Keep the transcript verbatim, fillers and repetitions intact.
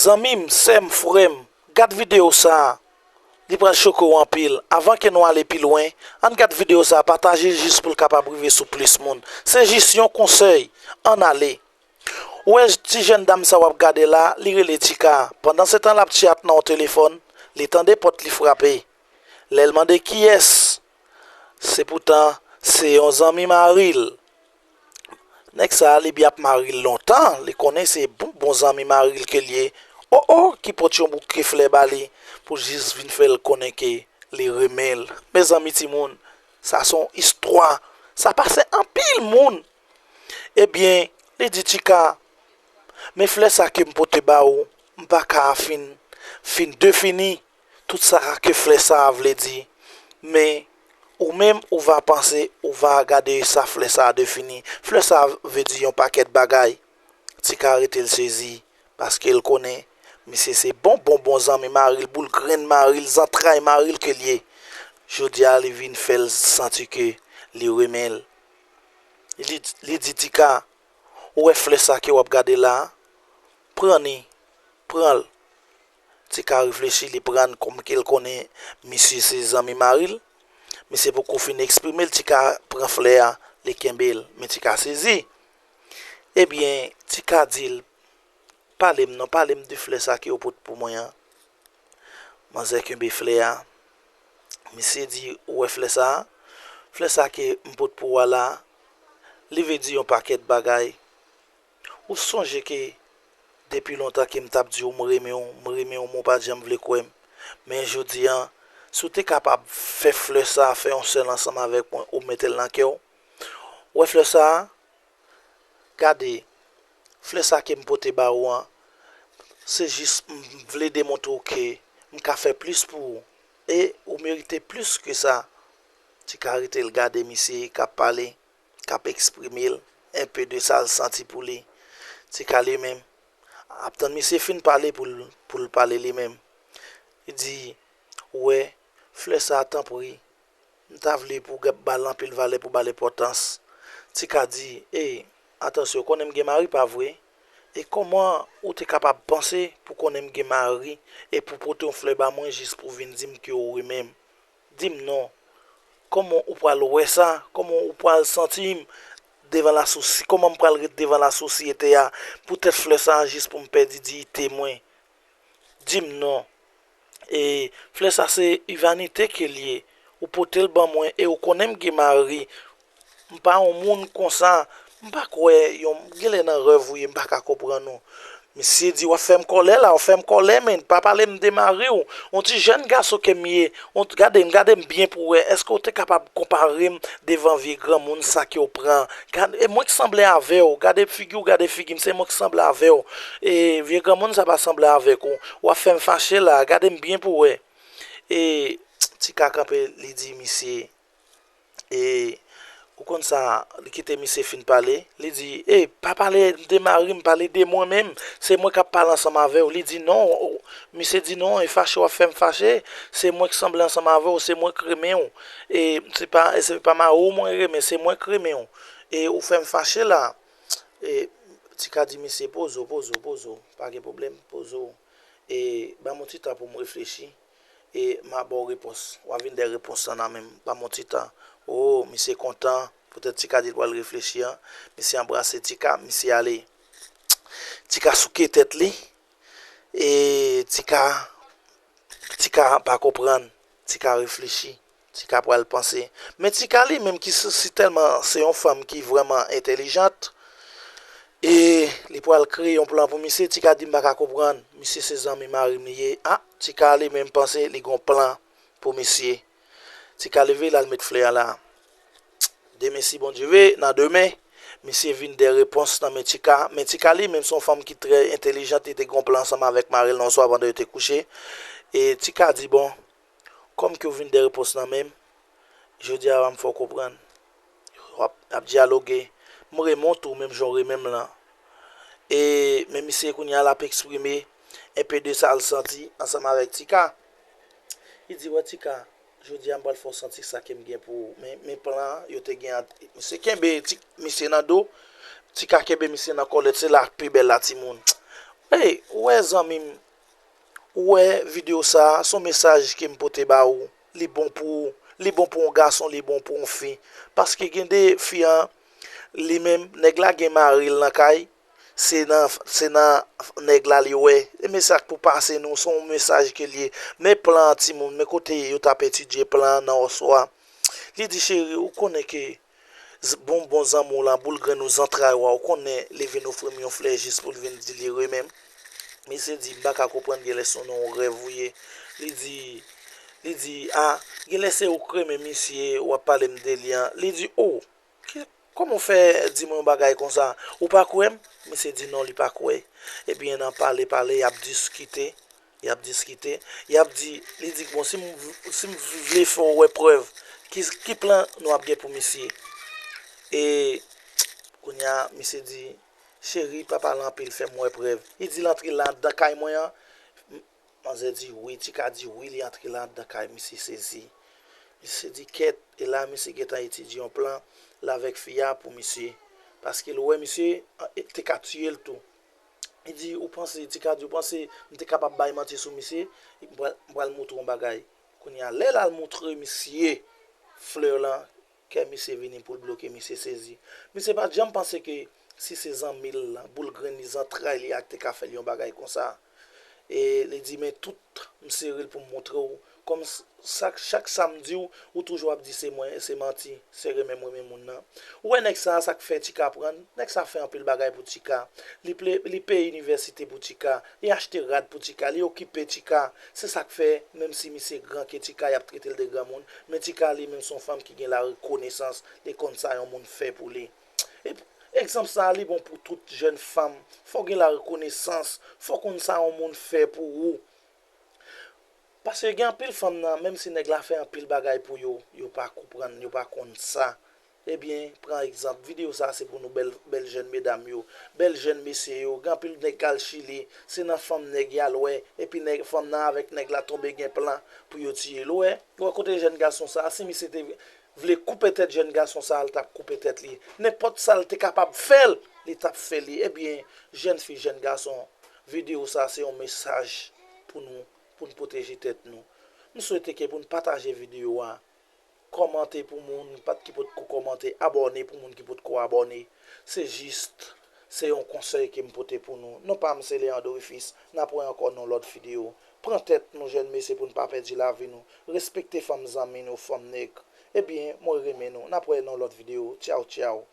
Zanmi m, sè m, frè m, gad videyo sa a. Li pral choke w anpil. Avan ke nou ale pi lwen, ann gad videyo sa a, pataje l jis pou l kapab rive sou plis moun. Se jis yon konsèy. Ann ale. Ou wè ti jèn dam sa w ap gade la, li rele Tika. Pandansetan l ap tchat nan yon telefòn, li tande pòt li frape. Lè l mande kiyès, se poutan se yon zanmi mari l. Nèg sa a, li byen ap mari l lontan, li konnen se bon, bon zanmi mari l ke l ye. O, o, ki pot yon bouke flè ba li pou jis vin fè l konnen ke li renmen l. Mezanmi timoun, sa se yon istwa. Sa pase anpil moun. Ebyen, li di Tika, men flè sa ke m pote ba ou, m pa ka fin, fin defini tout sa ke flè sa a vle di. Men, ou menm, ou va panse, ou va gade sa flè sa a defini. Flè sa a vle di yon pakèt bagay. Tika rete l sezi, paske l konnen misye se bon, bon, bon zanmi mari l, boul grenn mari l, zantray mari l ke l ye. Jodi a, li vin fè l santi ke li renmen l. Li, li di Tika, ou wè flè sa ke w ap gade la a? Pran li, pran l. Tika reflechi, li pran l kòm ke l konnen misye se zanmi mari l. Misye poko fin eksprime l, Tika pran flè a, li kenbe l. Men Tika sezi. Ebyen, Tika di l, pale m non, pale m de flè sa ke w pot pou mwen an. Manzè kenbe flè a. Misye di, ou wè flè sa a? Flè sa ke m pot pou w a la, li vle di yon pakèt bagay. Ou sonje ke depi lontan ke m t ap di w m renmen w, m renmen w, men w pa t janm vle kwè m. Men jodi a, si w te kapab fè flè sa a fè yon sèl ansanm avèk mwen, ou mete l nan kè w. Ou wè flè sa a? Gade, flè sa ke m pote ba ou an, se jis m vle demontre w ke m ka fè plis pou ou. E ou merite plis ke sa. Tika rete l gade misye k ap pale, k ap eksprime l, enpe de sa l santi pou li. Tika li menm, ap tann misye fin pale pou l, pou l pale li menm. Li di, ou wè, flè sa a, tanpri, m ta vle pou w ba l anpil valè, pou w ba l enpòtans. Tika di, ey, atansyon, ou konnen m gen mari, pa vre? E kòman ou te kapab panse pou konnen m gen mari e pou pote yon flè ba mwen jis pou vin di m ke ou renmen m? Di m non. Kòman ou pral wè sa? Kòman ou pral santi m devan lasosi-, kòman m pral ret devan lasosyete a poutèt flè sa a jis pou m pèdi diyite mwen? Di m non. E flè sa se ivanite ke l ye. Ou pote l ban mwen e ou konnen m gen mari. M pa yon moun konsa. M pa kwè yon, genlè nan rèv ou ye, m pa ka konprann ou. Misye di, w ap fè m kòlè la, w ap fè m kòlè, men pa pale m de mari w. Yon ti jèn gason ke m ye. Yon, gade m, gade m byen pou wè. Èske w te kapab konpare m devan vye granmoun sa ke w pran? Gade, e mwen k sanble avè w. Gade figi w, gade figi m, se mwen k sanble avè w. E vye granmoun sa pa sanble avèk ou. W ap fè m fache la, gade m byen pou wè. E Tika kanpe, li di misye, e ou konn sa, li kite misye fin pale, li di, e pa pale de mari m, pale de mwen menm, se mwen k ap pale ansanm avè w. Li di non, misye di non, e fache w ap fè m fache, se mwen k sanble ansanm avè w, se mwen k renmen w. E se pa, e se pa mari w mwen renmen, se mwen k renmen w. E ou fè m fache la. E Tika di misye, poze w, poze w, poze w, pa gen pwoblèm, poze w. E ban m yon ti tan pou m reflechi. E m a ba w repons. W a vin dèyè repons lan nan men m. Ban m yon ti tan. O, misye kontan. Poutèt Tika di l pral reflechi an. Misye anbrase Tika, misye ale. Tika souke tèt li. E Tika, Tika pa konprann. Tika reflechi. Tika pral panse. Men Tika li menm ki si, si tèlman se yon fanm ki vrèman entèlijant, e li pral kreye yon plan pou misye, Tika di m pa ka konprann. Misye se zanmi mari m li ye. A, Tika li menm panse li gon plan pou misye. Tika leve, l al met flè a la. Demen si Bondye ve, nan demen, misye vin dèyè repons nan men Tika. Men Tika li menm se yon fanm ki trè entèlijant, li te gon plan ansanm avèk mari l nan yon swa pandan yo te kouche. E Tika di, bon, kòm ke w vin dèyè repons nan men m, jodi a m fè w konprann. W ap, ap dyaloge. M renmen w tou, menm jan w renmen m lan. E men misye kounye a l ap eksprime enpe de sa l santi ansanm avèk Tika. Li di, wè Tika, jodi a m pral fè w santi sa ke m gen pou ou. Men, men plan yo te gen ant misye kenbe ti, misye nan do, Tika kenbe misye nan kòlèt, se la k pi bèl la timoun. Hey, ou wè zanmi m, ou wè videyo sa a, se yon mesaj ke m pote ba ou. Li bon pou ou, li bon pou yon gason, li bon pou yon fi. Paske gen de fi an, li menm, nèg la gen mari l nan kay, se nan, se nan nèg la li wè. E men sa k pou pase nou, se yon mesaj ke l ye. Men plan an timoun, men kote yo t ap etidye plan an nan oswa. Li di, cheri, ou konnen ke z- bon, bon zanmi w lan, boul grenn ou, zantray ou a, ou konnen li vin ofri m yon flè jis pou l vin di li renmen m. Misye di, m pa ka konprann, genlè se nan yon rèv ou ye. Li di, li di, a, genlè se ou k renmen misye, w ap pale m de li an. Li di, o, ki, kòman w fè di mwen yon bagay konsa? Ou pa kwè m? Misye di non, li pa kwè. Ebyen, nan pale, pale, y ap diskite. Y ap diskite. Y ap di, li di, bon, si m, si m vle fè w wè prèv, ki, ki plan nou ap gen pou misye? E kounye a, misye di, cheri, pa pale anpil, fè m wè prèv. Li di l antre la anndan kay mwen an. M- Manzè di wi, Tika di wi, li antre la anndan kay, misye sezi. Misye di kèt, e la misye gentan etidye yon plan, l avèk fi a pou misye. Paske l wè misye an, e, te ka tiye l tou. Li di, ou panse, Tika di, ou panse m te kapab bay manti sou misye? M pral, m pral moutre w yon bagay. Kounye a, lè l al moutre misye flè lan, kè misye vini pou l bloke, misye sezi. Misye pa t janm panse ke si se zanmi l lan, boul grenn li, zantray li a k te ka fè l yon bagay konsa. E li di, men tout, m sere l pou m moutre w. Kòm s- sak, chak sa m di w, ou toujou ap di se mwen, se manti, se renmen m renmen moun nan. Ou wè nèg sa a, sa k fè Tika prann? Nèg sa a fè anpil bagay pou Tika. Li ple, li peye inivèsite pou Tika, li achte rad pou Tika, li okipe Tika. Se sa k fè, menm si misye gran ke Tika, y ap trete l de granmoun, men Tika li menm se yon fanm ki gen larekonesans, li konn sa yon moun fè pou li. E egzanp sa a, li bon pou tout jèn fanm. Fò w gen larekonesans, fò w konn sa yon moun fè pou ou. Paske gen anpil fanm nan, menm si nèg la fè anpil bagay pou yo, yo pa konprann, yo pa konn sa. Ebyen, pran egzanp, videyo sa a se pou nou bèl, bèl jèn medam yo, bèl jèn mesye yo. Gen anpil nèg k al Chili, se nan fanm nèg y al wè, epi nèg, fanm nan avèk nèg la tonbe gen plan pou yo tiye l. Ou wè, ou wè kote jèn gason sa a, si misye te vle koupe tèt jèn gason sa a, l t ap koupe tèt li. Nenpòt sa l te kapab fè l, li t ap fè li. Ebyen, jèn fi, jèn gason, videyo sa a se yon mesaj pou nou, pou n pwoteje tèt nou. M swete ke pou n pataje videyo a, kòmante pou moun pat- ki potko kòmante, abòne pou moun ki potko abòne. Se jis, se yon konsèy ke m pote pou nou. Non pa m se Leandro Rufus, n ap wè ankò nan lòt videyo. Pran tèt nou, jèn mesye, pou n pa pèdi lavi nou. Respekte fanm zanmi nou, fanm nèg. Ebyen, mwen renmen nou. N ap wè nan lòt videyo. Tchaw, tchaw.